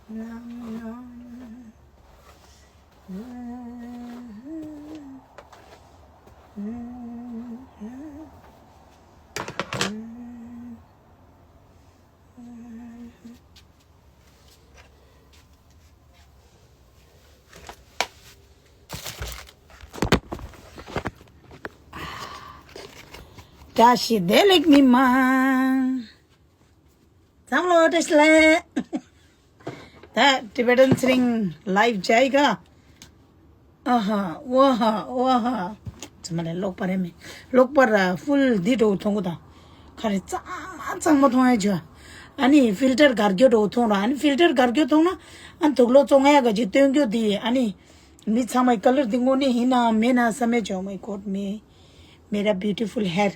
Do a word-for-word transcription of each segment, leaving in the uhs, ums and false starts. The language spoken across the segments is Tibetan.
བཀྲ་ཤིས་བདེ་ལེགས་མི་མང་། འཛམ་གླིང་བཀྲ་ཤིས་བདེ་ལེགས། ད་Tibetan ཚེ་རིང་live བྱས་ག་ཨ་ཧ། ཝ་ཧ། ཝ་ཧ། ཚང་མ་ལ་ལོག་པ་རེད་མེད། ལོག་པར་ཕུལ་འདི་འགྲོ་མཐོང་གོ་ད། ཁ་རེ་གཙང་མ་གཙང་མ་མཐོང་ཡ་བྱོས། ཨ་ནི་ཕིལ་ཊར་གར་གྱོ་འགྲོ་མཐོང་ར། ཨ་ནི་ཕིལ་ཊར་གར་གྱོ་མཐོང་ན་ཨ་ནི་དུག་ལོག་བཙོང་ཡ་ག་ཅིག་སྟོན་གྱོ་དེ། ཨ་ནི་མི་ཚང་མའི་ཀ་ལར་འདི་དངོས་གནས་ཡིན་ན་མེད་ན་བསམ་མེད་བྱོས། Oh my God, me, मेरा beautiful hair.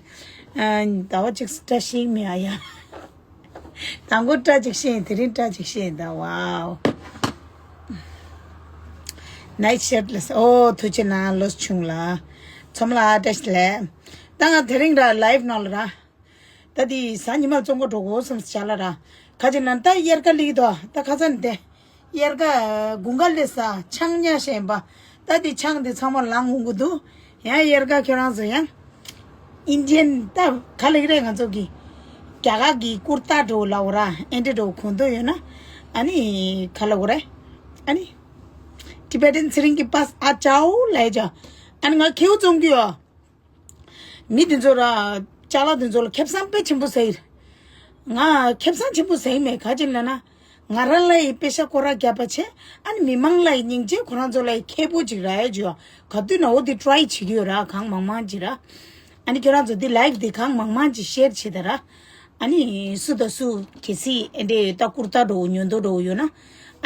ཨ་ཟླ་བ་གཅིག་བཀྲ་ཤིས་མེད་ཨ་ཡ། དང་པོ་བཀྲ་ཅིག་ཤེས། དེ་རིང་བཀྲ་ཅིག་ཤེས་ད། Wow. Night shirt ལ་ཨོ་ཐུགས་རྗེ་གནང་། ལོས་ཆུང་ལ་ཚོམ་ལ་བཀྲ་ཤིས་ལེ། ད་ང་དེ་རིང་ར་live ནང་ལ་ར། ད་དེ་གཟའ་ཉི་མ་བཙོང་ག་འགྲོ་གོ་བསམ་ས་ལ་ར། ཁ་ཅིག་ན་ད་དབྱར་ཁ་ལིག་དོ། ད་ཁ་ཚ་ནི་དེ། དབྱར་ཁ་དགུན་ཁ་ལས་ས་ཆང་ཉ་ཤེས་པ། ད་དེ་ཆང་དེ་ཚང་མ་ལང་འོང་གི་འདུག་ཡང་དབྱར་ཁ་ཁྱོད་རང་ཚོ་ཡང་ཨིན་ཇན་ད་ག་ལེགས་རེད། ང་ཚོ་གི་རྒྱ་གར་གི་ཀུར་ཏ་འགྲོ་ལ་འོ་ར། ཨེ་འདྲ་འགྲོ་གོན་འདོད་ཡོད་ན་ཨ་ནི་ག་ལ་འོ་རེད། ཨ་ནི་Tibetan ཚེ་རིང་གི་པཱས་ཨ་ཅའོ་ལས་ཅ། ཨ་ནི་ང་ཁེའུ་བཙོང་གི་ཡོད། མི་དེ་ཚོ་ར་ཅ་ལག་དེ་ཚོ་ལ་ཁེ་བཟང་དཔེ་ཆེན་པོ་ཟ་ཡི་རེད། ང་ཁེ་བཟང་ཆེན་པོ་ཟ་ཡི་མེད། ག་ཅི་ལ་ན་ང་རང་ལ་ཡི་པེ་ཤ་སྐོར་ར་རྒྱབ་པ་བྱས། ཨ་ནི་མི་མང་ལ་ཡི་སྙིང་རྗེ། ཁོ་རང་ཚོ་ལ་ཡི་ཁེ་པོ་ཅིག་ར་ཡ་ཇུ་ག་དུས་ན་འོ་དེ་ཊ་རའི་བྱེད་ཀྱི་ཡོད་ར། གང་མང་མང་ཅིག་ར། ཨ་ནི་ཁྱོད་རང་ཚོ་དེ་ལའིབ་དེ་གང་མང་མང་ཅིག་ཤེར་བྱེད་ད་ར། ཨ་ནི་སུ་དང་སུ་གལ་སྲིད་ཨེ་འདྲས་ད་ཀུར་ཏ་འགྲོ་ཉོ་འདོད་འགྲོ་ཡོད་ན་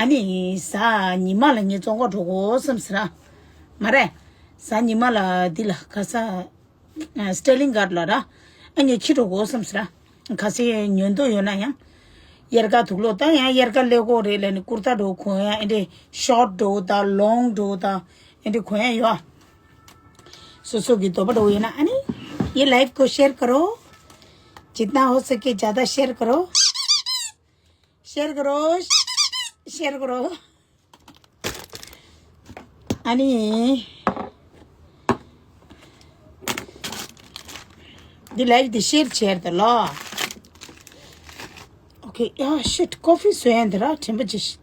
ཨ་ནི་གཟའ་ཉི་མ་ལ་ངས་བཙོང་ག་འགྲོ་དགོས་བསམ་ཟེར་ར། མ་རེད། གཟའ་ཉི་མ་ལ་འདི་ལ་ག་ས་སི་ཊེ་ལིང་གྷར་ལ་ར། ཨ་ངས་ཁྱི་འགྲོ་དགོས་བསམ་ཟེར་ར། གལ་སྲིད་ཉོ་འདོད་ཡོད་ན་ཡང་། དབྱར་ཁ་དུག་ལོག་ད་ཡང་དབྱར་ཁ་ལས་གོ་རེད་ལས་ནི་ཀུར་ཏ་འགྲོ་གོན་ཡ་ཨེ་འདྲས་ཤོར་ཊི་འགྲོ་ད་ལོང་འགྲོ་ད་ཨེ་འདྲས་གོན་ཡ་ཡོད། སོ་སོ་གི་འདོད་པ་འགྲོ་ཡོད་ན་ཨ་ནི། ये लाइव को शेयर करो। जितना हो सके ज़्यादा शेयर करो। शेयर करो। शेयर करो। ཨ་ནི། འདི་ལའིབ་འདི་ཤེར་བྱས་ད་ལོ། ཨོ་ཁེ། ཡ་ཤིཊ། ཀོ་ཕི་བཟོ་ཡ་འདི་ར་དྲན་པ་ཅིག་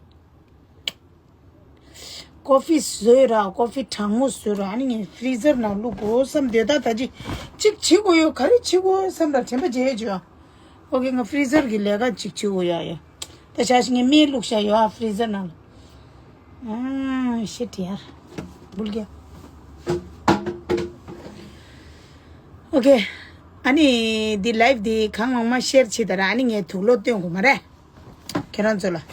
ཀོ་ཕི་བཟོས་ར། ཀོ་ཕི་གྲང་མོ་བཟོས་ར། ཨ་ནི་ངས་ཕི་རི་ཛར་ནང་བླུག་དགོས་བསམ་སྡོད་ད། ད་ཅི་ཅིག་བྱེད་དགོས་ཡོད། ག་རེ་བྱེད་དགོས་བསམ་ར་དྲན་པ་བརྗེད་བྱོས། ཨོ་ཁེ། ང་ཕི་རི་ཛར་གི་ལས་ཀ་ཅིག་བྱེད་དགོས་ཡ་ཡ། ད་ཞག་ཞིག་ངས་མེ་བླུག་བཞག་ཡོད་ཨ་ཕི་རི་ཛར་ནང་ལ། ཨ་ཤིཊ་ཡར། འབུལ་རྒྱ། ཨོ་ཁེ། ཨ་ནི་འདི་ལའིབ་འདི་གང་མང་མང་ཤེར་བྱེད་ད་ར། ཨ་ནི་ངས་དུག་ལོག་སྟོན་དགོས་མ་རེད། ཁྱེད་རང་ཚོ་ལ།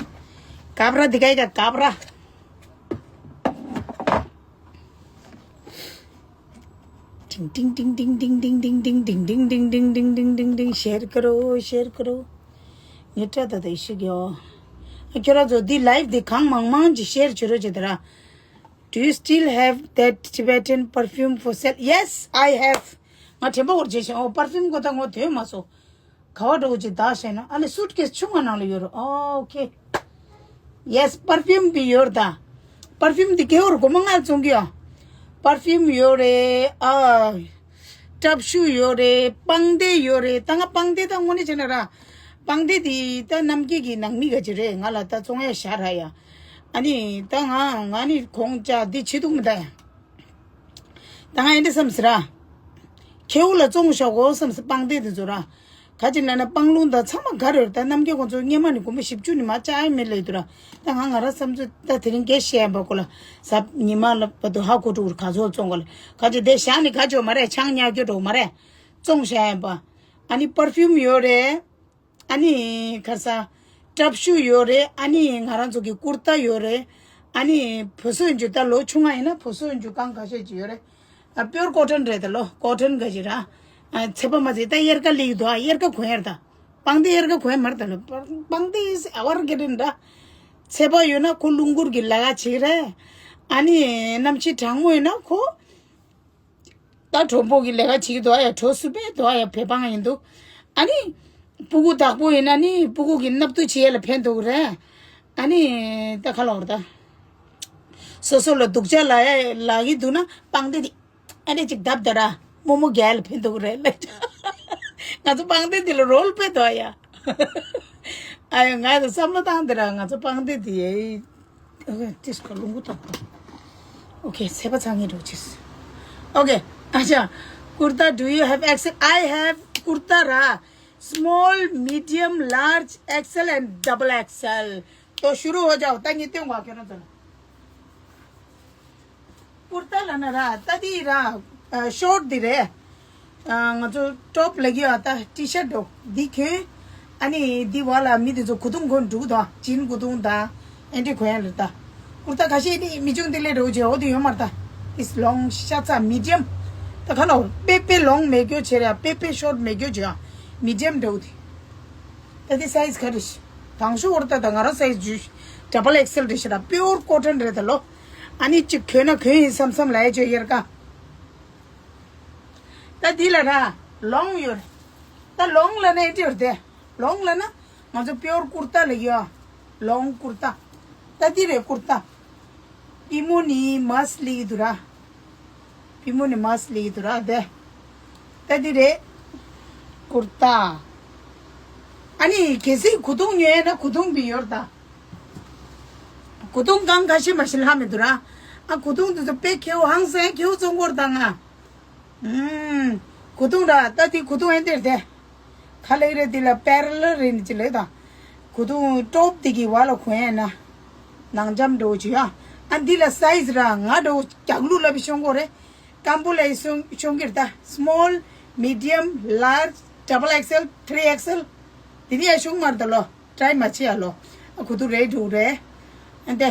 ཀ་བ་ར་འདི་ག་ཡི་ཀ་ཀ་བ་ར། ཏིང་ཏིང་། ཤེར་ཀ་རོ། ཤེར་ཀ་རོ། ངས་སྤྲད་ད་ད་ཤིག་ཡོ། ཁྱོད་རང་ཚོ་འདི་ལའིབ་འདི་གང་མང་མང་ཅིག་ཤེར་བྱེད་རོགས་བྱེད་ད་ར། Do you still have that Tibetan perfume for sale? Yes, I have. ང་དྲན་པ་འོར་བྱེད་ཤིང་ཨོ་པར་ཕིའུམ་གོ་ད་ངོ་དོན་མ་སོ། ག་བ་འགྲོ་གི་ཅིག་ད་ཤེས་ན་ཨ་ལེ་སུཊ་ཀེས་ཆུང་བ་ནང་ལ་ཡོད་རེད། ཨོ་ཁེ། ཡེས། པར་ཕིའུམ་བི་ཡོད་རེད་ད། པར་ཕིའུམ་འདི་གེ་བོར་སྒོར་མོ་ལྔ་བཙོང་གི་ཡོད། པར་ཕིའུམ་ཡོད་རེད། ཨ། ཏབ་ཤུ་ཡོད་རེད། པང་གདན་ཡོད་རེད། ད་ང་པང་གདན་ད་དངོས་གནས་བྱས་ན་ར། པང་གདན་འདི་ད་རྣམ་རྒྱལ་གྱི་ནང་མི་ག་ཅིག་རེད། ང་ལ་ད་བཙོང་ཡ་ཤ་ར་ཡ། ཨ་ནི་ད་ང་ང་ནི་གོང་ཅག་འདི་བྱེད་ཐུབ་མི་ད་ཡ། ད་ང་ཨེ་འདྲ་བསམ་ཟེར་ར། ཁྱེའུ་ལ་བཙོང་ཤོག་གོ་བསམ་ཟེར། པང་གདན་དེ་ཚོ་ར། ག་ཅི་ལ་ན་པང་ལུང་དང་ཚང་མ་ག་རེ་རེད། ད་རྣམ་རྒྱལ་ཁོང་ཚོ་སྔོན་མ་ནས་སྒོར་མོ་བཞི་བཅུ་ནས་མ་བཅག་ཡ་མེད་ལབ་འདུག་ར། ད་ང་ང་རང་བསམ་ཚུལ་ད་དེ་རིང་སྐད་བཤད་ཡ་པ་ཁོ་ལ་གཟའ་ཉི་མ་ལ་བར་དུ་ཧ་གོ་འགྲོ་གི་རེད། ག་ཚོད་བཙོང་ག་ལ། ག་ཅི་དེ་བཞག་ནས་ག་ཅོ་མ་རེད། ཆང་ཉར་རྒྱུ་འགྲོ་མ་རེད། བཙོང་བཞག་ཡ་པ། ཨ་ནི་པར་ཕིའུམ་ཡོད་རེད། ཨ་ནི་ཁ་ས། ཏབ་ཤུ་ཡོད་རེད། ཨ་ནི་ང་རང་ཚོ་གི་ཀུར་ཏ་ཡོད་རེད། ཨ་ནི་བུ་སོ་ཡོན་ཅུ་ད་ལོ་ཆུང་ང་ཡིན་ན་བུ་སོ་ཡོན་ཅུ་གང་ག་ཤེད་ཅིག་ཡོད་རེད། ཨ་པིའོར་ཀོ་ཊོན་རེད་ད་ལོ། ཀོ་ཊོན་ག་ཞིག་ར། ཨ་ཚད་པ་མ་ཚད་ད་དབྱར་ཁ་ལིག་འདུག་ཨ་དབྱར་ཁ་གོན་ཡར་ད། པང་གདན་དབྱར་ཁ་གོན་ཡ་མར་ད་ལོ། པང་གདན་ཨ་བར་གེ་རིན་ར། ཚད་པ་ཡོད་ན་ཁོ་རླུང་འཁོར་གི་ལས་ཀ་བྱེད་རེད། ཨ་ནི་གནམ་གཤིས་གྲང་མོ་ཡོད་ན་ཁོ། ད་གྲོགས་པོ་གི་ལས་ཀ་བྱེད་ཀྱི་འདུག་ཨ་ཡ། གྲོ་སུ་པའི་འདུག་ཨ་ཡ། བོད་པང་ཡིན་འདུག་ཨ་ནི། སྤུ་གུ་བདག་པོ་ཡིན་ན་ནི་སྤུ་གུ་གི་སྣབས་བསྡུ་བྱེད་ཡ་ལ་ཕན་འདུག་རེད། ཨ་ནི་ད་ཁ་ལོར་ད། སོ་སོ་ལ་སྡུག་ཅག་ལ་ལ་གི་འདུག་ན་པང་གདན་དེ་ཨ་ནི་ཅིག་བརྡབ་ད་ར། རྨོ་མོ་རྒྱལ་ལ་ཕན་ཐོགས་རེད་ལ། ང་ཚོ་པང་གདན་དེ་ལ་རོལ་པེ་དོ་ཡ། ཨ་ཡ་ང་ཚོ་བསམ་བློ་བཏང་དེ་ར། ང་ཚོ་པང་གདན་དེ་ཡ། ཨོ་ཏིས་ཀ་ལུང་གུ་ཐོག་ཏུ། Okay, ཚེས་པ་ཚང་ངེ་འགྲོ་ཅིས། Okay, ཨ་ཅག་ཀུར་ཏ། Do you have X L? I have ཀུར་ཏ་ར། Small, medium, large, X L and double X L. ཏོ་ཤུ་རུ་ཧོ་ཇའོ། ད་ངས་སྟོན་བ་ཁྱོད་རང་ཚོ་ལ། ཀུར་ཏ་ལ་ན་ར། ད་འདི་ར་ཤོར་ཊི་འདི་རེད། ང་ཚོ་ཊོབ་ལ་གི་ཨ་ད་ཊི་ཤར་ཊི་འདྲ་འདི་གྱོན། ཨ་ནི་འདི་བ་ལ་མི་དེ་ཚོ་གོས་ཐུང་གོན་འདུག་ད། ཇིན་གོས་ཐུང་ད། ཨེ་འདྲ་གོན་ཡ་ལ་ད། ཀུར་ཏ་ཁ་ཤས་ནི་མི་ཆུང་དེ་ལས་འགྲོ་བྱེད་འོ་དེ་ཡོད་མ་རེད་ད། It's long, ཤ་ཚ་མི་ཌི་ཡམ། ད་ཁ་ལོ་དཔེ་དཔེ་ལོང་མེད་གྱོ་བྱེད་ར། དཔེ་དཔེ་ཤོར་ཊི་མེད་གྱོ་བྱེད་ཡ། མི་ཌི་ཡམ་འདྲ་འོ་དེ། ད་དེ་སའི་ཛི་ག་རེ་ཞིག་དང་ཤོ་འོར་ད། ད་ང་རང་སའི་ཛི་ཇུ་ཌབ་བལ་ཨེག་སེལ་རེད་ཤག་ར། པིའུར་ཀོ་ཊོན་རེད་ད་ལོ། ཨ་ནི་གཅིག་གྱོན་ན་གྱོན་ཡིན་བསམ་བསམ་ལ་ཡ་ཅོ་ཡེར་ཀ། ད་འདི་ལ་ར་ལོང་ཡོད་རེད། ད་ལོང་ལ་ན་ཨེ་འདྲ་ཡོད་རེད་དེ། ལོང་ལ་ན་ང་ཚོ་པིའུར་ཀུར་ཏ་ལ་ཡོད། ལོང་ཀུར་ཏ། ད་འདི་རེད་ཀུར་ཏ། པུས་མོ་ནི་མཱས་ལི་གི་འདུག་ར། པུས་མོ་ནི་མཱས་ལི་གི་འདུག་ར་དེ། ད་འདི་རེད། ཀུར་ཏ། ཨ་ནི་གལ་སྲིད་གོས་ཐུང་ཉོས་ན་གོས་ཐུང་བི་ཡོར་ད། གོས་ཐུང་གང་ག་ཤེས་མ་ཤེས་ལྷ་མི་འདུག་ར། ཨ་གོས་ཐུང་དེ་ཚོ་དཔེ་ཁེའུ་ཧང་སང་ཁེའུ་བཙོང་གོར་ད་ང་། ཨུམ། གོས་ཐུང་ར། ད་དེ་གོས་ཐུང་ཨེ་འདིར་དེ། ཁ་ལེགས་རེད། འདི་ལ་པེ་ར་ལལ་རེད་ནི་ཅི་ལེ་ད། གོས་ཐུང་ཊོབ་དེ་གི་བ་ལ་གོན་ཡ་ན། ནང་འཇམ་འགྲོ་བྱུང་ཡ། ཨ་འདི་ལ་སའི་ཛི་ར་ང་འགྲོ་རྒྱག་ལུགས་ལ་བི་ཤོང་གོ་རེད། སྐམ་པོ་ལ་ཡི་ཤོང་ཤོང་གིར་ད། སི་མོལ། མི་ཌི་ཡམ། ལར་ཇི། ཌབ་བལ་ཨེག་སེལ། ཐི་རི་ཨེག་སེལ། དེ་ནི་ཡ་ཤོང་མར་ད་ལོ། ཊྲའི་མ་བྱེད་ཡ་ལོ། ཨ་གོས་ཐུང་རེད་འགྲོ་རེད། ཨ་འདི།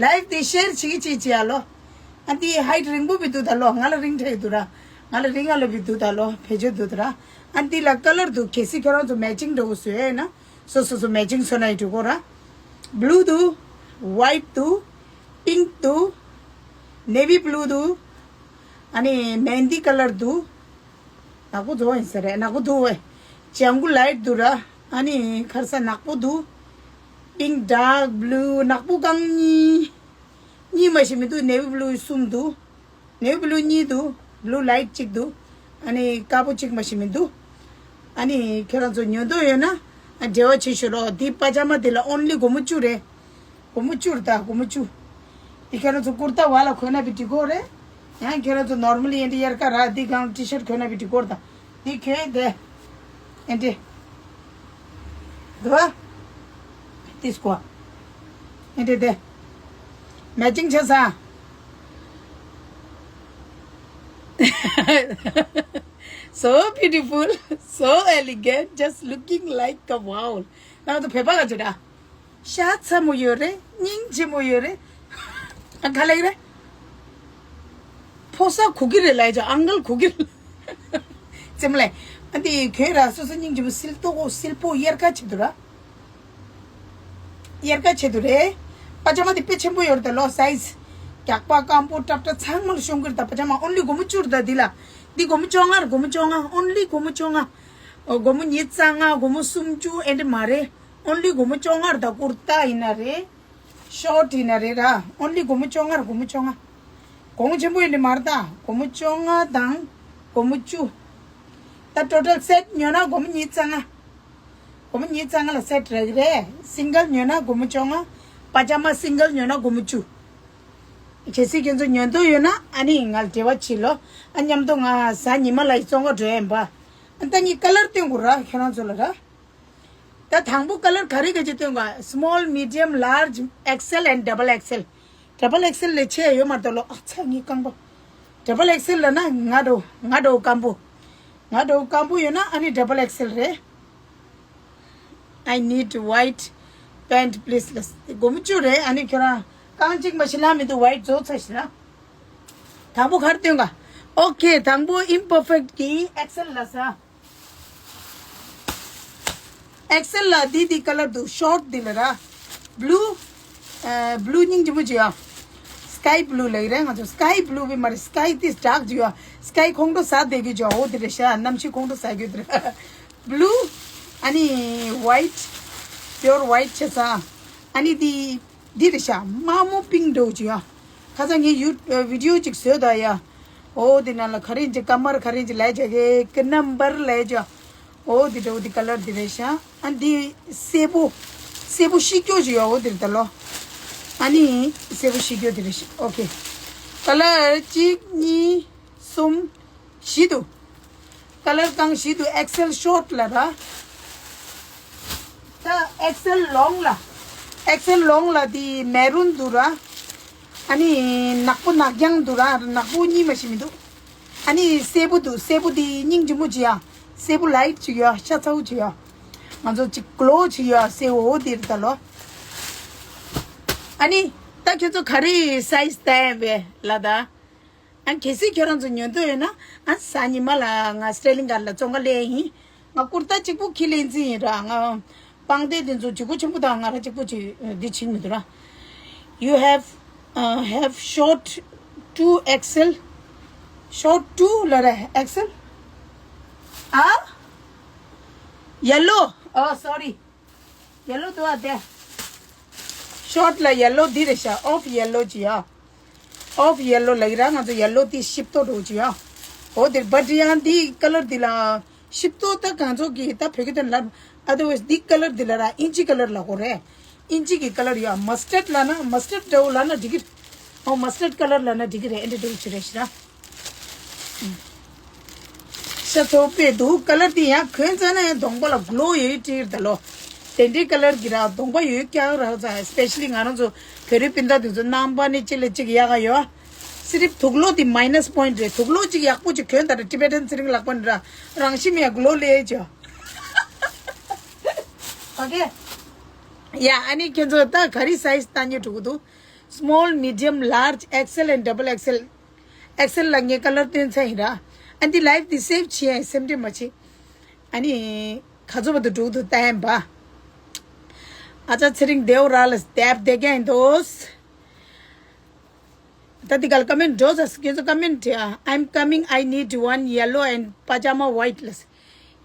ལའིབ་དེ་ཤེར་བྱེད་ཀྱི་བྱེད་བྱེད་ཡ་ལོ། ཨ་འདི་ཧའིཊ་རིང་པོ་བི་འདུག་ད་ལོ། ང་ལ་རིང་ཐལ་འདུག་ར། ང་ལ་རིང་ང་ལ་བི་འདུག་ད་ལོ། བེད་སྤྱོད་འདུག་ད་ར། ཨ་འདི་ལ་ཀ་ལར་འདུག་གལ་སྲིད་ཁྱོད་རང་ཚོ་མེ་ཅིང་འགྲོ་དགོས་བཟོས་ཡ་ཡིན་ན། སོ་སོ་སོ་མེ་ཅིང་བཟོས་ན་ཡི་འགྲིག་གོ་ར། བླུ་འདུག་ཝའིཊ་འདུག་པིང་ཀི་འདུག་ནེ་ཝི་བླུ་འདུག་ཨ་ནི་མེན་དི་ཀ་ལར་འདུག་ནག་པོ་བཟོ་ཡིན་ས་རེད། ནག་པོ་འདུག་བས། ལྗང་གུ་ལའིཊ་འདུག་ར། ཨ་ནི་ཁར་ས་ནག་པོ་འདུག་པིང་ཀི་ཌརྐ་བླུ། ནག་པོ་གང་གཉིས། གཉིས་མ་ཞིག་མི་འདུག་ནེ་ཝི་བླུ་གསུམ་འདུག་ནེ་ཝི་བླུ་གཉིས་འདུག་བླུ་ལའིཊ་གཅིག་འདུག་ཨ་ནི་དཀར་པོ་གཅིག་མ་ཞིག་མི་འདུག་ཨ་ནི་ཁྱོད་རང་ཚོ་ཉོ་འདོད་ཡོད་ན་ཨ་འབྲེལ་བ་བྱེད་ཤོག་རོགས། འདི་པ་ཇ་མ་འདི་ལ་ཨོན་ལི་སྒོར་མོ་བཅུ་རེད། སྒོར་མོ་བཅུ་རེད་ད། སྒོར་མོ་བཅུ། འདི་ཁྱོད་རང་ཚོ་ཀུར་ཏ་བ་ལ་གོན་ན་བི་འགྲིག་གོ་རེད། ཡང་ཁྱོད་རང་ཚོ་ནོར་མལ་ལི་ཨེ་འདྲ་དབྱར་ཁ་ར་འདི་གང་ཊི་ཤར་ཊི་གོན་ན་བི་འགྲིག་གོ་རེད་ད། འདི་གོན་དེ། ཨེ་འདྲ། འདུག་བ། ཏིས་ཀོ། ཨེ་འདྲ་དེ། མེ་ཅིང་བྱས་ས། So beautiful, so elegant, just looking like a wow. ནང་དུ་བོད་པ་ག་ཅི་འདྲ། ཤ་ཚ་མོ་ཡོད་རེད། སྙིང་རྗེ་མོ་ཡོད་རེད། ཨ་ག་ལེགས་རེད། ཕོ་ས་གུ་གི་རེད་ལ་ཡ་ཅག་ཨང་ཀལ་གུ་གི་རེད། ཙེ་མ་ལེ། ཨ་འདི་གོས་ར་སོ་སོ་སྙིང་རྗེ་མོ་སིལ་ཏོག་སིལ་པོ་དབྱར་ཁ་ཆེད་དུ་ར། དབྱར་ཁ་ཆེད་དུ་རེད། པ་ཇ་མ་འདི་དཔེ་ཆེན་པོ་ཡོད་རེད་ད་ལོ། སའི་ཛི། རྒྱགས་པ་སྐམ་པོ་ཏྲབ་ཏྲ་ཚང་མ་ལ་ཤོང་གི་རེད་ད། པ་ཇ་མ་ཨོན་ལི་སྒོར་མོ་བཅུ་རེད་ད་འདི་ལ། འདི་སྒོར་མོ་བཅོ་ལྔ་རེད། སྒོར་མོ་བཅོ་ལྔ། ཨོན་ལི་སྒོར་མོ་བཅོ་ལྔ། སྒོར་མོ་ཉི་ཤུ་རྩ་ལྔ། སྒོར་མོ་སུམ་ཅུ་ཨེ་འདྲ་མ་རེད། ཨོན་ལི་སྒོར་མོ་བཅོ་ལྔ་རེད་ད། ཀུར་ཏ་ཡིན་ན་རེད། ཤོར་ཊི་ཡིན་ན་རེད་ར། ཨོན་ལི་སྒོར་མོ་བཅོ་ལྔ་རེད། སྒོར་མོ་བཅོ་ལྔ། གོང་ཆེན་པོ་ཡིན་ནི་མ་རེད་ད། སྒོར་མོ་བཅོ་ལྔ་དང་སྒོར་མོ་བཅུ། ད་ཊོ་ཊལ་སེཊ་ཉོས་ན་སྒོར་མོ་ཉི་ཤུ་རྩ་ལྔ། སྒོར་མོ་ཉི་ཤུ་རྩ་ལྔ་ལ་སེཊ་རག་གི་རེད། སིང་གལ་ཉོས་ན་སྒོར་མོ་བཅོ་ལྔ། པ་ཇ་མ་སིང་གལ་ཉོས་ན་སྒོར་མོ་བཅུ། གལ་སྲིད་ཁྱེད་ཚོ་ཉོ་འདོད་ཡོད་ན་ཨ་ནི་ང་ལ་འབྲེལ་བ་བྱེད་ལོ། ཨ་མཉམ་དུ་ང་གཟའ་ཉི་མ་ལ་ཡི་བཙོང་ག་འགྲོ་ཡ་ཡིན་པ། ཨ་ད་ངས་ཀ་ལར་སྟོན་དགོས་ར་ཁྱེད་རང་ཚོ་ལ་ར། ད་དང་པོ་ཀ་ལར་ག་རེ་ག་ཅི་སྟོན་ག Small, medium, large, X L and double X L། ཌབ་བལ་ཨེག་སེལ་ལས་ཆེ་ཡོད་མ་རེད་ལོ། ཨ་ཚ་ངའི་རྐང་པ། ཌབ་བལ་ཨེག་སེལ་ལ་ན་ང་འགྲོ་ང་འགྲོ་སྐམ་པོ། ང་འགྲོ་སྐམ་པོ་ཡོད་ན་ཨ་ནི་ཌབ་བལ་ཨེག་སེལ་རེད། I need white pant please ལ། སྒོར་མོ་བཅུ་རེད། ཨ་ནི་ཁྱོད་རང་རྐང་གཅིག་མ་ཤི་ལ་མི་འདུག་ཝའིཊ་བཟོ་ཚར་ཤི་ལ། དང་པོ་ག་རེ་སྟོན་ག་ཨོ་ཁེ། དང་པོ་ཨིམ་པར་ཕེག་གི་ཨེག་སེལ་ལ་ས། ཨེག་སེལ་ལ་འདི་འདི་ཀ་ལར་འདུག་ཤོར་ཊི་འདི་ལ་ར། བླུ། ཨ་བླུ་སྙིང་རྗེ་མོ་ཅིག་ཡ། སི་ཀའི་བླུ་ལབ་ཀྱི་རེད་ང་ཚོ། སི་ཀའི་བླུ་བི་མ་རེད། སི་ཀའི་ཏིས་ཌརྐ་ཅིག་ཡ། སི་ཀའི་ཁོང་ཁྲོ་ཟ་བསྡད་ཀྱི་ཅིག་ཡ། འོ་འདི་རེད་ཤག་གནམ་གཤིས་ཁོང་ཁྲོ་ཟ་རྒྱུ་འདི་རེད། བླུ། ཨ་ནི་ཝའིཊ། pure white བྱས་ཙང་། ཨ་ནི་འདི་འདི་རེད་ཤག་དམར་མོ་པིང་འདྲ་བོ་ཅིག་ཡ། ཁ་སང་ངས་ཡུ་ཨ་བི་ཌི་ཡོ་ཅིག་བཟོས་ད་ཡ། འོ་འདི་ནང་ལ་ག་རེ་ཡིན་ཅིག་ཀ་མར་ག་རེ་ཡིན་ཅིག་ལས་བྱ་གི་ཀི་ནམ་བར་ལས་བྱ། འོ་འདི་འདྲ་བོ་འདི་ཀ་ལར་འདི་རེད་ཤག་ཨ་འདི་སེར་པོ། སེར་པོ་ཤིག་ཀྱོག་ཅིག་ཡ། འོ་འདིར་ད་ལོ། ཨ་ནི་སེར་པོ་ཤིག་ཀྱོག་འདི་རེད་ཤག་ཨོ་ཁེ། ཀ་ལར་གཅིག་གཉིས། གསུམ། བཞི་འདུག་ཀ་ལར་རྐང་བཞི་འདུག་ཨེག་སེལ་ཤོརཊ་ལ་ར། ད་ཨེག་སེལ་ལོང་ལ། ཨེག་སེལ་ལོང་ལ་དེ་མེ་རུན་འདུག་ར། ཨ་ནི་ནག་པོ་ནག་རྐྱང་འདུག་ར། ནག་པོ་གཉིས་མ་ཞིག་མི་འདུག་ཨ་ནི་སེར་པོ་འདུག་སེར་པོ་དེ་སྙིང་རྗེ་མོ་ཅིག་ཡ། སེར་པོ་ལའིཊ་ཅིག་ཡ། ཤ་ཚ་བོ་ཅིག་ཡ། ང་ཚོ་ཅིག་གློ་ཅིག་ཡ་སེར་པོ་འདིར་ད་ལོ། ཨ་ནི་ད་ཁྱོད་ཚོ་ག་རེ་སའི་ཛི་ལྟ་ཡ་བས་ལ་ད། ཨ་གལ་སྲིད་ཁྱོད་རང་ཚོ་ཉོ་འདོད་ཡོད་ན། ཨ་གཟའ་ཉི་མ་ལ་ང་སི་ཊེ་ལིང་གྷར་ལ་བཙོང་ག་སླེབས་ཡིན། ང་ཀུར་ཏ་གཅིག་པུ་ཁྱེར་ལེན་རྩིས་ཡིན་ར། ང་པང་གདན་དེ་ཚོ་ལྗིད་པོ་ཆེན་པོ་དང་ང་རང་གཅིག་པུ་ཅིག་འདི་བྱེད་མི་འདུག་ར། You have uh, have short two X L, short two ལ་ར་ཨེག་སེལ། ཨ། Yellow. Oh, sorry. Yellow འདུག་ཨ་དེ། ཤོརཊ་ལ་ཡེ་ལོ་འདི་རེད་ཤག་ཨོཕ་ཡེ་ལོ་ཅིག་ཡ། ཨོཕ་ཡེ་ལོ་ལ་ཡི་ར། ང་ཚོ་ཡེ་ལོ་འདི་ཤིབ་ཏོ་འགྲོ་ཅིག་ཡ། འོ་དེ་བ་ཏི་ཡང་འདི་ཀ་ལར་འདི་ལ་ཤིབ་ཏོ་ད་གང་ཚོ་གི་ད་བོད་སྐད་དོན་ལ། ཨ་དར་ཝའི་སི་འདི་ཀ་ལར་འདི་ལ་ར་ཨིན་ཇི་ཀ་ལར་ལ་གོ་རེད། ཨིན་ཇི་གི་ཀ་ལར་ཡ། མ་སི་ཊརཌ་ལ་ན་མ་སི་ཊརཌ་འདྲ་བོ་ལ་ན་འགྲིག་གི། ཨོ་མ་སི་ཊརཌ་ཀ་ལར་ལ་ན་འགྲིག་གི་རེད། ཨེ་འདྲ་འདྲ་བོ་ཅིག་རེད་ཤག་ར། ཤ་ཚ་པོ་དཔེ་འདུག་ཀ་ལར་དེ་ཡང་གོན་ཙ་ན་ཡང་གདོང་པ་ལ་གློ་ཡོད་ཀྱི་རེད་ད་ལོ། དེ་འདྲའི་ཀ་ལར་གྱི་ར་གདོང་པ་ཡོད་ཀྱང་རག་ཙང་། སི་པེ་ཤ་ལི་ང་རང་ཚོ་བོད་རིགས་སྤུན་ཟླ་དེ་ཚོ་རྣམ་པ་ནི་གཅིག་ལ་གཅིག་ཡག་ག་ཡོད། སི་རིབ་དུག་ལོག་དེ་མའི་ནས་པོ་ཡིན་ཊི་རེད། དུག་ལོག་གཅིག་ཡག་པོ་ཅིག་གོན་ད་ར། ཊི་བེ་ཊན་ཚེ་རིང་ལག་པ་ནི་ར་རང་བཞིན་མེད་གློ་ལེ་ཅོ། ཨོ་ཁེ། ཡ་ཨ་ནི་ཁྱེད་ཚོ་ད་ག་རེ་སའི་ཛི་ལྟ་སྙོད་འགྲོ་གི་འདུག Small, medium, large, X L and double X L. ཨེག་སེལ་ལ་ངས་ཀ་ལར་སྟོན་ཚར་ཡིན་ར། ཨ་འདི་ལའིབ་འདི་སེབ་བྱེད་ཡ་སེམས་ཁྲལ་མ་བྱེད། ཨ་ནི་ག་ཚོད་བར་དུ་འགྲོ་གི་འདུག་ལྟ་ཡིན་པ། ཨ་ཅག་ཚེ་རིང་ལྡེའུ་ར་ལ་སྟེབ་བསྡད་མཁན་འདུག་ད་འདི་ག་ལ་ཀ་མེན་ཊི་འགྲོ་ས། ཁྱེད་ཚོ་ཀ་མེན་ཊི་ཨ། I'm coming, I need one yellow and pajama white ལ།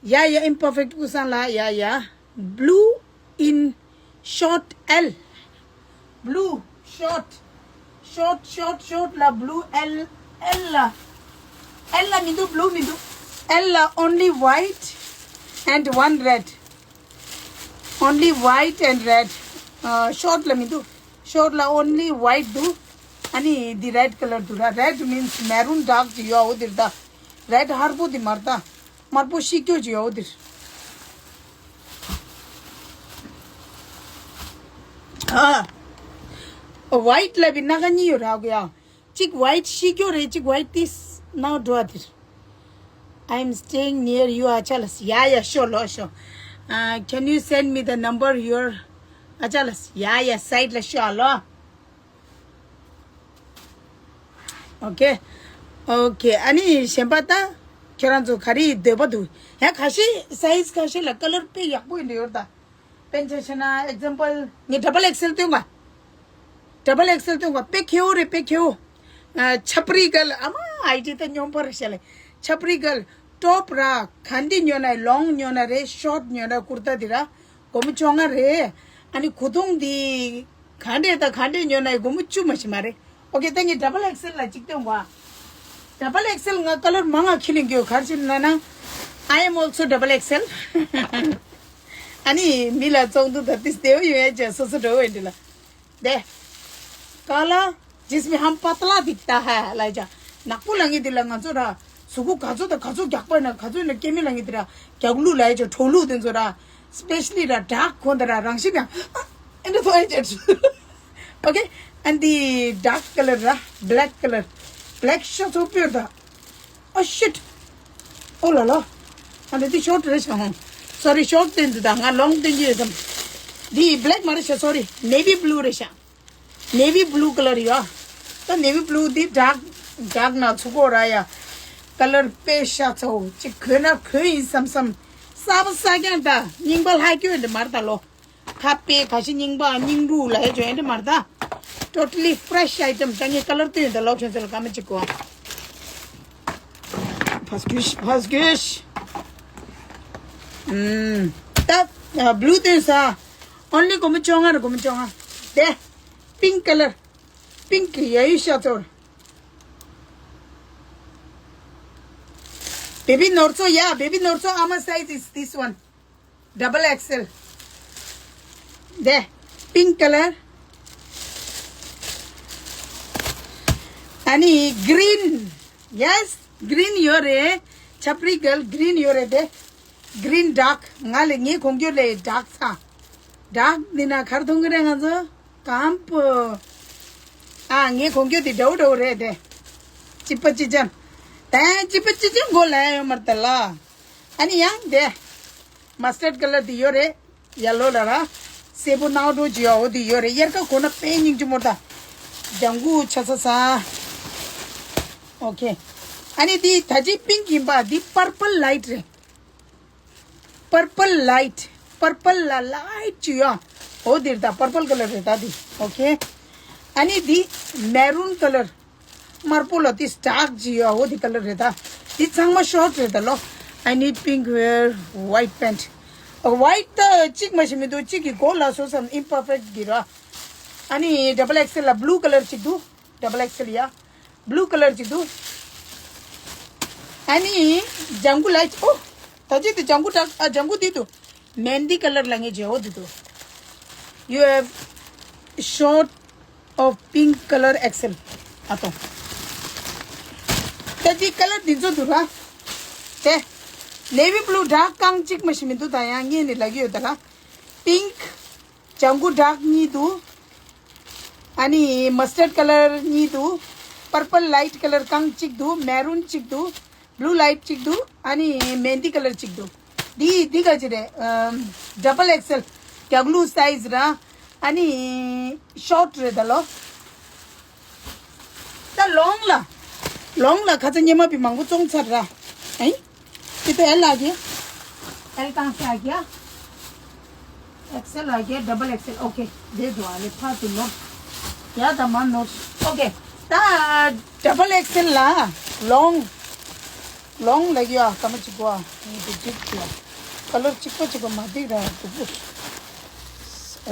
ཡ་ཡ། ཨིམ་པར་ཕེག་ཊི་སྐུ་སང་ལ། ཡ་ཡ། Blue in short L. Blue short, short, short, short ལ། Blue L, L ལ། L ལ་མི་འདུག Blue མི་འདུག L ལ་only white and one red. Only white and red. ཨ། ཤོརཊ་ལ་མི་འདུག་ཤོརཊ་ལ་only white འདུག་ཨ་ནི་འདི་རེཌ་ཀ་ལར་འདུག་ར། རེཌ་མིན་སི་མེ་རུན་ཌརྐ་ཅིག་ཡོད། འོ་འདིར་ད། རེཌ་ཧར་པོ་འདི་མར་ད། དམར་པོ་ཤིག་ཀྱོག་ཅིག་ཡོད། འོ་འདིར། ཨ། ཝའིཊ་ལ་བི་སྣ་ཁ་གཉིས་ཡོད་ར་གོ་ཡ། གཅིག་ཝའིཊ་ཤིག་ཀྱོག་རེད། གཅིག་ཝའིཊ་ཏིས་ནའོ་འགྲོ་བ་འདིར། I'm staying near you. ཨ་ཅག་ལགས། ཡ་ཡ། ཤོ་ལོ་ཤོ། Uh, can you send me the number your ཨ་ཅག་ལགས། ཡ་ཡ། སའིཌ་ལ་ཤོ་ཨ་ལོ། ཨོ་ཁེ། ཨོ་ཁེ། ཨ་ནི་གཞན་པ་ད་ཁྱེད་རང་ཚོ་ག་རེ་འདོད་པ་འདུག་ཡ། ཁ་ཤས་སའི་ཛི་ཁ་ཤས་ལ་ཀ་ལར་དཔེ་ཡག་པོ་ཡིན་འདྲ་ཡོད་ད། དཔེར་ན་ཆ་བཞག་ན་ཨེག་ཛམ་པལ་ངས་ཌབ་བལ་ཨེག་སེལ་སྟོན་ག་ཌབ་བལ་ཨེག་སེལ་སྟོན་ག་དཔེ་ཁེ་བོ་རེད། དཔེ་ཁེ་བོ། ཨ། ཆབ་རི་གལ། ཨ་མ། ཨའི་ཌི་ད་སྙོམས་པོ་རེད་ཤག་ལེ། ཆབ་རི་གལ། ཊོབ་ར། ག་འདི་ཉོ་ན་ཡིན། ལོང་ཉོ་ན་རེད། ཤོརཊ་ཉོ་ན། ཀུར་ཏ་འདི་ར་སྒོར་མོ་བཅོ་ལྔ་རེད། ཨ་ནི་གོས་ཐུང་འདི་ག་འདྲས་ད་ག་འདྲས་ཉོ་ན་ཡིན། སྒོར་མོ་བཅུ་མ་ཞིག་མ་རེད། ཨོ་ཁེ། ད་ངས་ཌབ་བལ་ཨེག་སེལ་ལ་གཅིག་སྟོན་གོ་ཌབ་བལ་ཨེག་སེལ་ང་ཀ་ལར་མང་ང་ཁྱི་ལིང་གི་ཡོད། ག་རེ་བྱས་ན་ན། I am also double X L. ཨ་ནི་མི་ལ་བཙོང་དུས་ད་ཏིས་དེའུ་ཡོད་ཡ་ཅེ་སོ་སོ་འགྲོ་འོས་འདི་ལ། དེ། ཀ་ལ་ཇིས་མེ་ཧམ་པ་ཏ་ལ་དིག་ཏ་ཧ་ལ་ཡ་ཅེ། ནག་པོ་ལ་ངེས་འདི་ལ་ང་ཚོ་ར། གཟུགས་པོ་ག་ཚོད་དང་ག་ཚོད་རྒྱགས་པ་ན་ག་ཚོད་ན་སྐྱེ་མི་ལ་ངེས་འདི་ར། རྒྱགས་ལུགས་ལ་ཡ་ཅེ། གྲོ་ལུགས་དེ་ཚོ་ར། སི་པེ་ཤ་ལི་ར་ཌརྐ་གོན་ད་ར་རང་བཞིན་ཡང་ཨ་འདྲ་ཐོག་ཡ་ཅེ། ཨོ་ཁེ། ཨ་འདི་ཌརྐ་ཀ་ལར་ར། བྷེ་ལེག་ཀ་ལར། བྷེ་ལེག་ཤ་ཚོ་དཔེར་ད། ཨོ་ཤིཊ། ཨོ་ལ་ལ། ཨ་འདི་ཤོརཊ་རེད་ཤག་ཧོ། སོ་རི། ཤོརཊ་སྟོན་འདུག་ད་ང་ལོང་སྟོན་གྱི་ཡོད་བསམ། འདི་བྷེ་ལེག་མ་རེད་ཤག་སོ་རི། ནེ་བི་བྷུ་ལུ་རེད་ཤག་ནེ་བི་བྷུ་ལུ་ཀ་ལར་ཡོད། ད་ནེ་བི་བྷུ་ལུ་འདི་ཌརྐ་ཌརྐ་ན་ཚུགས་གོ་ར་ཡ། ཀ་ལར་དཔེ་ཤ་ཚ་བོ་ཅིག་གོན་ན་གོན་ཡིན་བསམ་བསམ། གསར་པ་གསར་རྐྱང་ད་རྙིང་པ་ལྷག་སྐྱོན་འདི་མར་ད་ལོ། ཁ་དཔེ་ཁ་ཤས་རྙིང་པ་རྙིང་རུ་ལ་ཡ་ཅོ་ཡ་འདི་མར་ད། Totally fresh item. ད་ངས་ཀ་ལར་སྟོན་ད་ལོ་ཁྱོད་ཚོ་ལ་ཀ་མ་ཅིག་གོ་ཕ་སྐུ་ཕ་སྐུ། ཨུམ། ད་བྷུ་ལུ་སྟོན་ས། Only སྒོར་མོ་བཅོ་ལྔ་རེད། སྒོར་མོ་བཅོ་ལྔ། དེ་pink color, pink ཡ་ཡུ་ཤ་ཚོར། Baby Nortso, yeah, Baby Nortso, how much size is this one? Double X L. དེ་pink color. ཨ་ནི་green. Yes, green ཡོད་རེད། ཆབ་རི་གལ་green ཡོད་རེད་དེ། Green dark. ང་ལས་ངའི་གོང་ཁྱོད་ལས་dark ཚ། Dark འདི་ན་གར་མཐོང་གི་རེད་ང་ཚོ། སྐམ་པོ། ཨ་ངའི་གོང་ཁྱོད་འདི་འདྲ་བོ་འདྲ་བོ་རེད་དེ། ཅི་པ་ཅི་ཅམ། དེ་ཅི་པ་ཅི་ཅམ་གོ་ལ་ཡོད་མར་ད་ལ། ཨ་ནི་ཡང་དེ། Mustard color འདི་ཡོད་རེད། Yellow ལ་ར། སེར་པོ་ནག་འགྲོ་ཅི་ཡོད་འོ་འདི་ཡོད་རེད། དབྱར་ཁ་གོ་ན་དཔེ་སྙིང་རྗེ་མོ་ད། ལྗང་གུ་ཆ་ས་ས། Okay. ཨ་ནི་འདི་ད་ཅི་pink ཡིན་པ་འདི་purple light རེད། Purple light. Purple ལ་light ཅི་ཡོད། འོ་འདིར་ད་purple color རེད་ད་འདི། Okay. ཨ་ནི་འདི་maroon color. དམར་པོ་ལ་འདི་dark ཅི་ཡོད། འོ་འདི་color རེད་ད། འདི་ཚང་མ་short རེད་ད་ལོ། I need pink wear white pant. White ད་གཅིག་མ་ཞིག་མི་འདུག་གཅིག་གི་གོ་ལ་སོ་སམ་imperfect གི་ར། ཨ་ནི་double X L ལ་blue color གཅིག་འདུག double X L ཡ། Blue color གཅིག་འདུག་ཨ་ནི་ལྗང་གུ་light. ཨོ། ད་ཅི་དེ་ལྗང་གུ་དྲག་ཨ་ལྗང་གུ་འདི་འདུག Mehndi color ལ་ངེས་བྱེད་འོ་འདི་འདུག You have short of pink color X L. ཨ་ཏོ། ད་ཅི་color འདི་ཚོ་འདུག་ར། དེ། Navy blue dark རྐང་གཅིག་མ་ཞིག་མི་འདུག་ད་ཡང་ངེས་ནས་ལབ་ཀྱི་ཡོད་ད་ར། Pink ལྗང་གུ་dark གཉིས་འདུག་ཨ་ནི་mustard color གཉིས་འདུག purple light color རྐང་གཅིག་འདུག maroon གཅིག་འདུག blue light གཅིག་འདུག་ཨ་ནི་mehndi color གཅིག་འདུག་འདི་འདི་ག་ཅི་རེད། ཨམ། double X L རྒྱག་ལུགས་size ར། ཨ་ནི་short རེད་ད་ལོ། ད་long ལ། long ལ་ཁ་ཚ་སྙེ་མ་པི་མང་པོ་བཙོང་ཚར་ར། ཨེ། དེ་ད་L ལ་གི L དང་ས་གི X L ལ་གི double X L. Okay. དེ་འདུག་ཨ་ལེ་ཕ་དུ་ལོ། ཡ་ད་མ་ནོ། Okay. ད་double X L ལ་long. long ལ་གི་ཡ་ཀ་མ་ཅིག་གོ་ཨ་ནི་དེ་ཅིག་གི་color གཅིག་པ་གཅིག་པ་མ་འདིག་ར་དུ་པོ།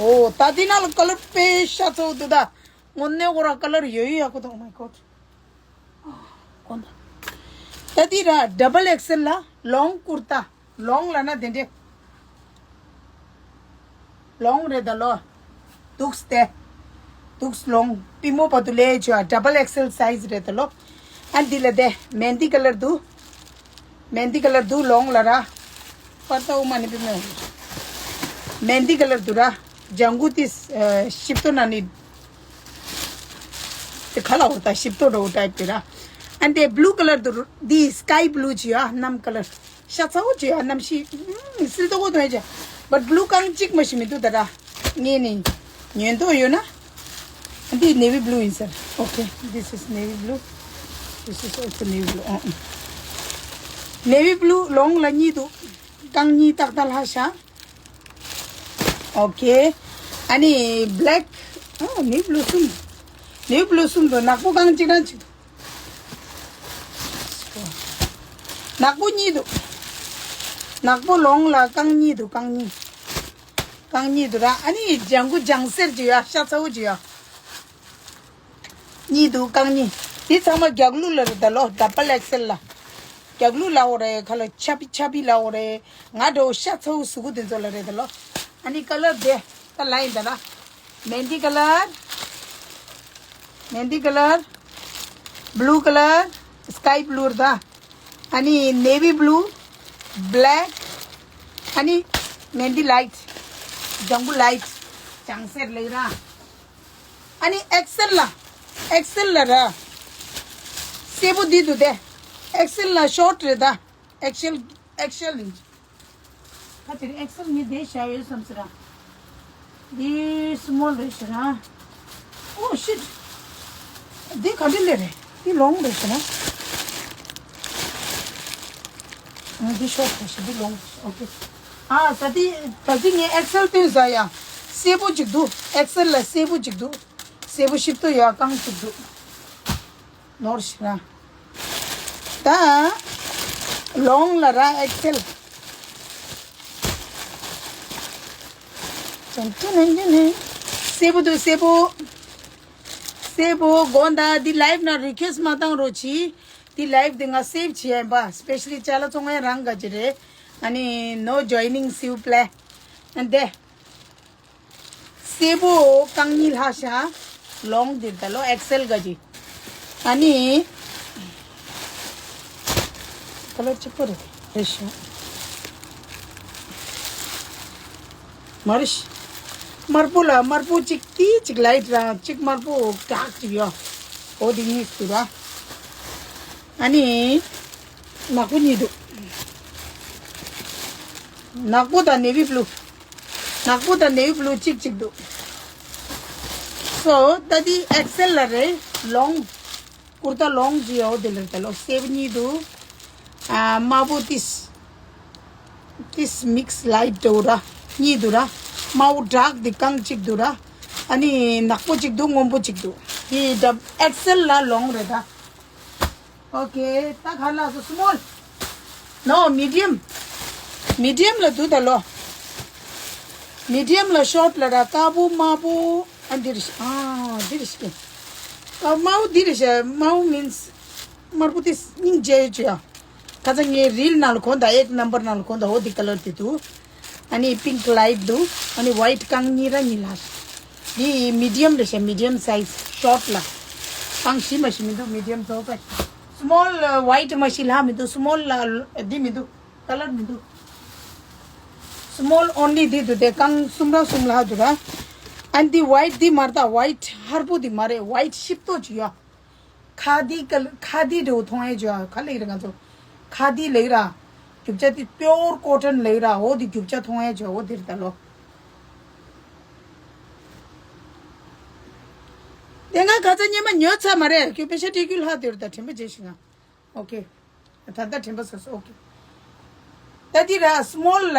ཨོ་ད་དེ་ན་ལ་color དཔེ་ཤ་ཚ་བོ་འདུག་ད། དངོས་གནས་ཁོ་ར་color ཡོད་ཡོད་ཡག་པོ་འདུག Oh my god. ད་དེ་ར་double X L ལ་long ཀུར་ཏ། long ལ་ན་དེ་འདྲས། long རེད་ད་ལོ། འདུག་སྟེ། འདུག long པི་མོ་བ་དུ་ལས་བྱོས་double X L size རེད་ད་ལོ། ཨ་འདི་ལ་དེ་mehndi color འདུག mehndi color འདུག long ལ་ར། པར་ཏ་འོ་མ་ནི་པི་མོ། mehndi color འདུག་ར། ལྗང་གུ་དེ་ཤིབ་ཏོ་ན་ནི། དེ་ཁ་ལ་འོ་ད་ཤིབ་ཏོ་འདྲ་བོ་type དེ་ར། ཨ་འདི་blue color འདུག་འདི་sky blue ཅི་ཡ་གནམ་color། ཤ་ཚ་བོ་བྱོས་ཨ་གནམ་གཤིས། ཨུམ། བསིལ་ཏོག་པོ་དོན་ཅེ། But blue རྐང་གཅིག་མ་ཞིག་མི་འདུག་ད་ར། ངས་ནི། ཉོས་མདོག་ཡོད་ན། འདི་navy blue ཡིན་ཟེར། Okay, this is navy blue. This is also navy blue. ཨང་། navy blue long ལ་གཉིས་འདུག་རྐང་གཉིས་ཏག་ཏག་ལྷག་ཤག Okay. ཨ་ནི་black. ཨ་navy blue གསུམ། navy blue གསུམ་འདུག་ནག་པོ་རྐང་གཅིག་རང་གཅིག་འདུག་ནག་པོ་གཉིས་འདུག་ནག་པོ་long ལ་རྐང་གཉིས་འདུག་རྐང་གཉིས། རྐང་གཉིས་འདུག་ར། ཨ་ནི་ལྗང་གུ་ལྗང་སེར་ཅིག་ཡོད་ཤ་ཚ་བོ་ཅིག་ཡོད། གཉིས་འདུག་རྐང་གཉིས། འདི་ཚང་མ་རྒྱག་ལུགས་ལ་རེད་ད་ལོ། double X L ལ། རྒྱག་ལུགས་ལ་འོ་རེད་ཁ་ལ་ཆ་པི་ཆ་པི་ལ་འོ་རེད། ང་འདྲ་བོ་ཤ་ཚ་བོ་གཟུགས་པོ་དེ་ཚོ་ལ་རེད་ད་ལོ། ཨ་ནི་color དེ་ད་ལ་ཡིན་ད་ལ། Mehndi color, mehndi color, blue color, sky blue རེད་ད། ཨ་ནི་navy blue, black, ཨ་ནི་mehndi light, ལྗང་གུ་light, ལྗང་སེར་ལེགས་ར། ཨ་ནི་X L ལ། X L ལ་ར། སེར་པོ་འདི་འདུག་སྟེ། X L ལ་short རེད་ད། X L, X L ཡིན། ཁ་ཅིག་X L ངས་བསྡད་བཞག་ཡོད་བསམ་ཟེར་ར། འདི་small རེད་ཟེར་ར། Oh shit. འདི་ག་འདྲ་ལས་རེད། འདི་long རེད་ཟེར་ར། ཨ་འདི་short རེད་ཟེར། འདི་long རེད་ཟེར། Okay. ཨ་ས་འདི་ད་ཅི་ངས་X L སྟོན་ཟ་ཡ། སེར་པོ་ཅིག་འདུག X L ལ་སེར་པོ་ཅིག་འདུག་སེར་པོ་ཞིབ་ཏུ་ཡ་རྐང་ཅིག་འདུག་ནོར་ཞིག་ར། ད་long ལ་ར་X L། ཅན་ཅན་ཅན་ཅན། སེར་པོ་འདུག་སེར་པོ། སེར་པོ་དགོངས་དག་འདི་ལའིབ་ནང་རི་ཁུ་ཨེསི་མ་བཏང་རོགས་གྱིས། འདི་ལའིབ་འདི་ང་སེབ་བྱས་ཡིན་པ། སི་པེ་ཤ་ལི་ཅ་ལག་བཙོང་ཡ་རང་ག་ཅི་རེད། ཨ་ནི་ནོ་ཇོ་ཡི་ནིང་སིའུ་པི་ལེ། ཨ་འདི། སེར་པོ་རྐང་གཉིས་ལྷག་ཤག་ལོང་འདིར་ད་ལོ་ཨེག་སི་ཨེལ་ག་ཅི། ཨ་ནི། ཀ་ལར་གཅིག་པོ་རེད། རེད་ཤག་མ་རེད་ཤག་དམར་པོ་ལ་དམར་པོ་གཅིག་ཏི་གཅིག་ལའིཊ་ར་གཅིག་དམར་པོ་ཌརྐ་གཅིག་ཡོད། འོ་དེ་གཉིས་སུ་ར། ཨ་ནི། ནག་པོ་གཉིས་འདུག་ནག་པོ་དང་ནེ་ཝི་བྷུ་ལུ། ནག་པོ་དང་ནེ་ཝི་བྷུ་ལུ་གཅིག་གཅིག་འདུག་སོ་ད་འདི་ཨེག་སི་ཨེལ་ལ་རེད། ལོང་། ཀུར་ཏ་ལོང་ཇི་ཡོ་དེ་ལ་ད་ལོ་སེབ་གཉིས་འདུག་ཨ་དམར་པོ་ཏིས། ཏིས་མིག་སི་ལའིཊ་འདྲ་བོ་ར། གཉིས་འདུག་ར། དམར་པོ་ཌརྐ་འདི་རྐང་གཅིག་འདུག་ར། ཨ་ནི་ནག་པོ་གཅིག་འདུག་སྔོན་པོ་གཅིག་འདུག་འདི་ཌབ་ཨེག་སི་ཨེལ་ལ་ལོང་རེད་ད། ཨོ་ཁེ། ད་ག་ལ་སོ་སི་མོལ། ནོ་མི་ཌི་ཡམ། མི་ཌི་ཡམ་ལ་འདུག་ད་ལོ། མི་ཌི་ཡམ་ལ་ཤོར་ཊི་ལ་ར། དཀར་པོ་དམར་པོ། ཨ་འདིར་ཤི། ཨ་འདིར་ཤི། དཀར་དམར་པོ་འདིར་ཤི། དམར་པོ་མིན་སི། དམར་པོ་དེ་སྙིང་རྗེ་ཡོད་ཅོ་ཡ། ཁ་ཚ་ངའི་རིལ་ནང་ལ་གོན་ད། ཨེག་ནམ་བར་ནང་ལ་གོན་ད། འོ་འདི་ཀ་ལར་དེ་འདུག་ཨ་ནི་པིང་ལའིཊ་འདུག་ཨ་ནི་ཝའིཊ་རྐང་གཉིས་ར་གཉིས་ལ། འདི་མི་ཌི་ཡམ་རེད་ཤག་མི་ཌི་ཡམ་སའིཛ་ཤོར་ཊི་ལ། རྐང་བཞི་མ་ཞིག་མི་འདུག་མི་ཌི་ཡམ་ཚོ་ཚ། སི་མོལ་ཝའིཊ་མ་ཞིག་ལྷག་མི་འདུག་སི་མོལ་ལ་འདི་མི་འདུག་ཀ་ལར་མི་འདུག་སི་མོལ་ཨོན་ལི་འདི་འདུག་དེ་རྐང་གསུམ་ར་གསུམ་ལྷག་འདུག་ར། ཨ་ནི་འདི་ཝའིཊ་འདི་མ་རེད་ད། ཝའིཊ་ཧར་པོ་འདི་མ་རེད། ཝའིཊ་ཤིབ་ཏོ་ཅིག་ཡོད། ཁ་དི་ཀ་ལ་ཁ་དི་འདྲ་བོ་མཐོང་ཡས་བྱོས། ཁ་ལེགས་རེད་ང་ཚོ། ཁ་དི་ལེགས་ར། རྒྱུ་ཆ་དེ་པིའོར་ཀོ་ཊོན་ལེགས་ར། འོ་དེ་རྒྱུ་ཆ་མཐོང་ཡས་བྱོས། འོ་དེ་རེད་ད་ལོ། དེ་སྔ་ཁ་ཚ་སྙེ་མ་ཉོས་ཚར་མ་རེད། ཁྱོད་པེ་ཤ་སྤྲད་རྒྱུ་ལྷག་དེ་རེད་ད། དྲན་པ་བརྗེད་ཤིག་ང་། ཨོ་ཁེ། ད་ལྟ་དྲན་པ་སོ་སོ། ཨོ་ཁེ། ད་དེ་ར་སི་མོལ་ལ།